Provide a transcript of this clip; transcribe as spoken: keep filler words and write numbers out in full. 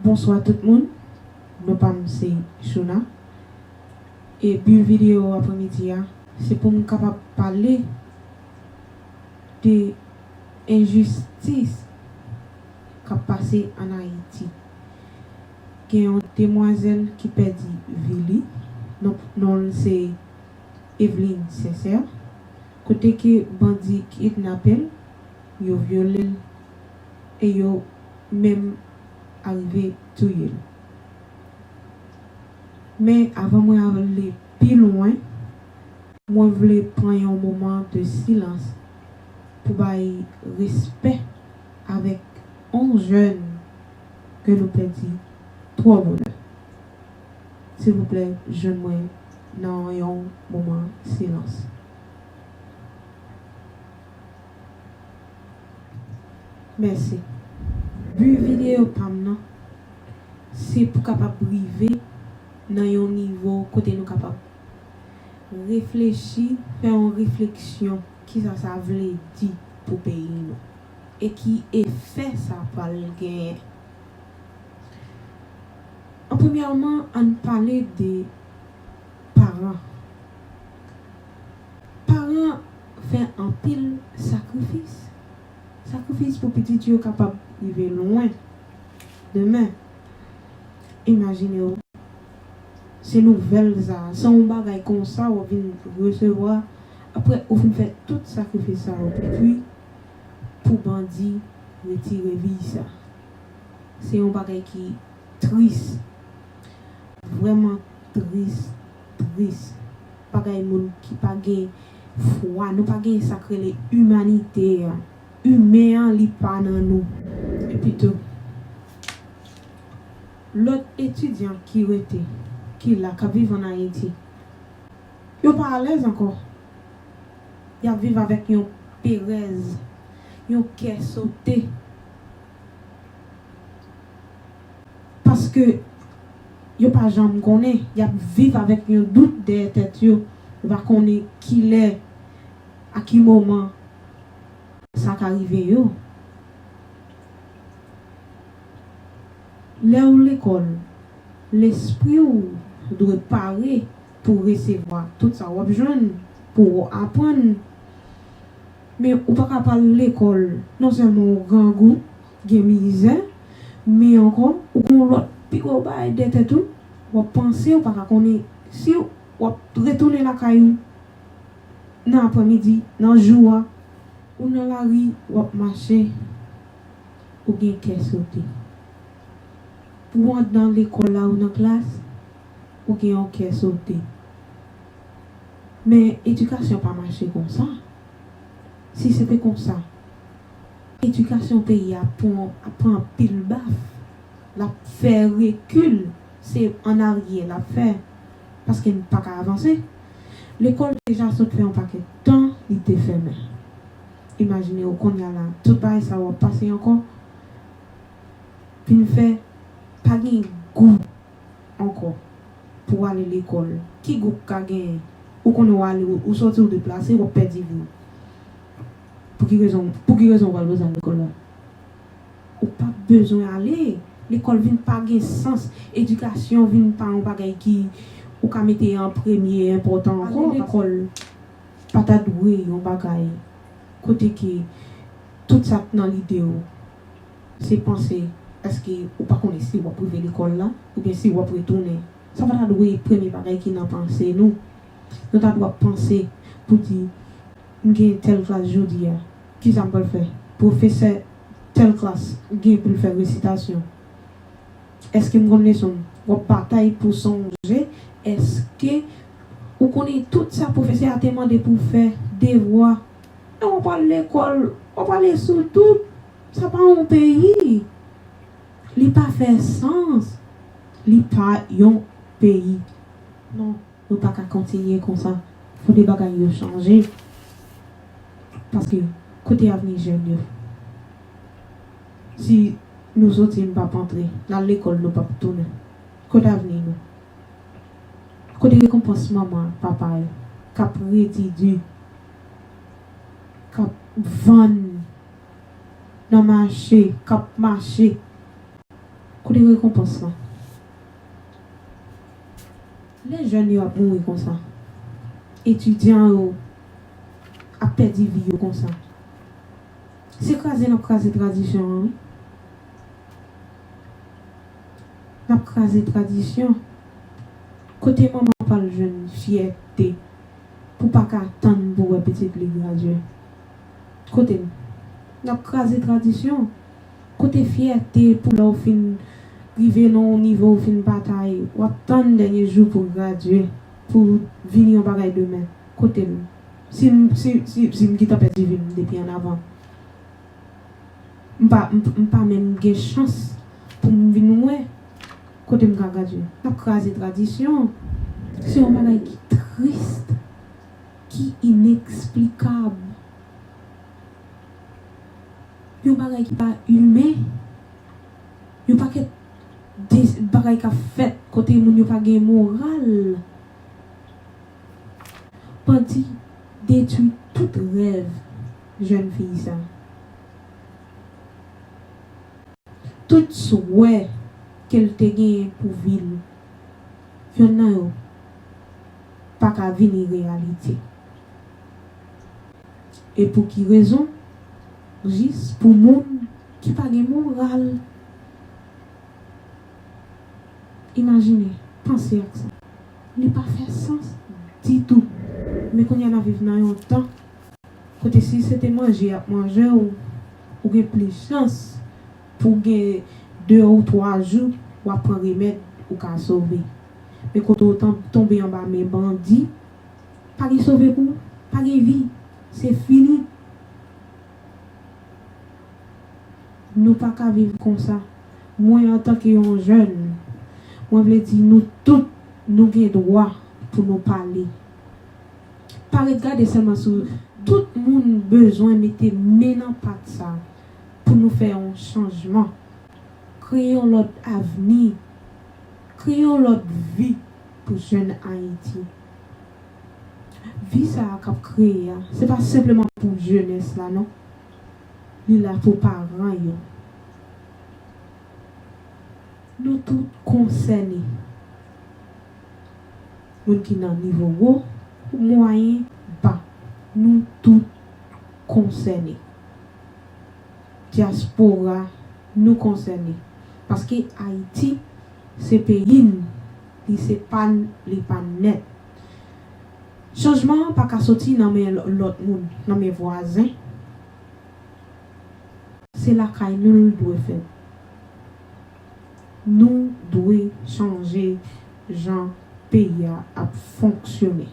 Bonswa tout moun, non pa m se Shuna. E bi videyo aprèmidi a, se pou m kapab pale de enjistis k ap pase ann Ayiti. Gen yon demwazèl ki pèdi vi li, non, non l se Eveline Sincère, kote ke bandi kidnape l, yo vyole l, e yo menm arive touye l. Men avan mwen ale pi lwen, mwen vle pran yon moman de silans pou bay respè avèk on jèn ke nou pèdi twò bonè. Silvouplè, jwenn mwen nan yon moman silans. Mèsi. Bi videyo pa m nan, se pou kapab rive nan yon nivo kote nou kapab reflechi, fè yon refleksyon, kisa sa vle di pou peyi nou, e ki efè sa pral genyen. An premyèman, ann pale de paran. Paran fè anpil sakrifis. Sakrifis pou pitit yo kapab rive lwen demen. Imajine w, se nouvèl sa, se yon bagay konsa w ap vin resevwa, apre ou fin fè tout sakrifis sa yo, epi pou bandi retire vi sa. Se yon bagay ki tris, vrèman tris, tris. Bagay moun ki pa gen fwa, nou pa gen sa k rele imanite a. Imen an, li pa nan nou. Epi tou, lòt etidyan ki rete, ki la, k ap viv ann Ayiti, yo pa alèz ankò. Y ap viv avèk yon perèz, yon kè sote. Paske yo pa janm konnen, y ap viv avèk yon dout dèyè tèt yo. Yo pa konnen kilè, a ki moman sa ka rive yo. Lè w lekòl, lespri w dwe pare pou resevwa tout sa w ap jwenn, pou w aprann. Men ou pa ka pral lekòl, non sèlman w grangou, gen mizè, men ankò, ou gen yon lòt pi gwo bagay dèyè tèt ou, w ap panse, ou pa ka konnen si w ap retounen lakay ou nan aprèmidi, nan jou a, ou nan lari, w ap mache, ou gen kè sote. Pou w anndan lekòl la, ou nan klas, ou gen yon kè sote. Men edikasyon pa mache konsa. Si se te konsa, edikasyon peyi a pran, ap pran anpil baf. L ap fè rekil, se annaryè l ap fè, paske n pa ka avanse. Lekòl deja sot fè yon pakèt tan li te fèmen. Imajine w kounye a la, tout bagay sa yo ap pase ankò, vin fè pa gen gou ankò pou w ale lekòl. Ki gou k ka genyen? Ou konnen w ale, ou, ou soti, ou deplase, w ap pèdi vi w. Pou ki rezon, pou ki rezon w pral bezwen al lekòl la? Ou p ap bezwen ale. Lekòl vin pa gen sans. Edikasyon vin pa yon bagay ki ou ka mete an premye, enpòtan ankò. Lekòl pa ta dwe yon bagay kote ke tout sa k nan lide w, se panse, èske ou pa konnen si w ap rive lekòl la, oubyen si w ap retounen? Sa pa ta dwe premye bagay ki nan panse nou. Nou ta dwe ap panse pou di, "M gen tèl klas jodi a, kisa m pral fè?" Pwofesè tèl klas gen pou l fè resitasyon. Èske m konn leson m? W ap batay pou sonje. Èske ou konnen tout sa pwofesè a te mande pou w fè, devwa? E w ap al lekòl, w ap ale sou tout. Sa pa yon peyi. Li pa fè sans. Li pa yon peyi. Non. Nou pa ka kontinye konsa. Fò de bagay yo chanje. Paske kote avni jèn yo? Si nou soti, n p ap antre, n al lekòl, nou p ap tounen. Kote avni nou? Kote rekonpans manman, papa yo k ap redi di, k ap vann nan mache, k ap mache? Kote rekonpans lan? Lè jèn yo ap mouri konsa, etidyan yo ap pèdi vi yo konsa, se kraze n ap kraze tradisyon an, wi. N ap kraze tradisyon. Kote manman pral jwenn fyète pou pa ka tann pou wè pitit li gradye? Kote l? N ap kraze tradisyon. Kote fyète pou lè w fin rive nan yon nivo, w fin batay, w ap tann dènye jou pou w gradye, pou w vin yon bagay demen? Kote l? Si m, si, si, si m gentan pèdi vi m depi ann avan, m pa, m, m pa menm gen chans pou m vin wè kote m ka gradye. N ap kraze tradisyon. Se yon bagay ki tris, ki ineksplikab. Yon bagay ki pa imen. Yon pakèt de bagay k ap fèt kote moun yo pa gen moral. Bandi detwi tout rèv jèn fi sa. Tout swè ke l te genyen pou vi l, yonn nan yo pa ka vini reyalite. E pou ki rezon? Jis pou moun ki pa gen moral. Imajine, panse ak sa. Li pa fè sans ditou. Men kounye a n ap viv nan yon tan kote si se te manje y ap manje w, ou gen plis chans pou w gen de ou twa jou w ap pran remèd, ou ka sove. Men kote w tan-, tonbe anba men bandi, pa gen sove pou ou, pa gen vi, se fini. Nou pa ka viv konsa. Mwen, antanke yon jèn, mwen vle di nou tout, nou gen dwa pou nou pale. Pa ret gade sèlman sou, tout moun bezwen mete men nan pat sa pou nou fè yon chanjman. Kreye yon lòt avni. Kreye yon lòt vi pou jèn Ayiti. Vi sa a k ap kreye a, se pa senpleman pou jenès la, non. Li la pou paran yo. Nou tout konsène. Moun ki nan nivo wo, mwayen, ba, nou tout konsène. Dyaspora, nou konsène. Paske Ayiti, se peyi n, li se pa n, li pa n nèt. Chanjman an pa ka soti nan men lò-, lòt moun, nan men vwazen. Se lakay nou l dwe fèt. Nou dwe chanje jan peyi a ap fonksyone.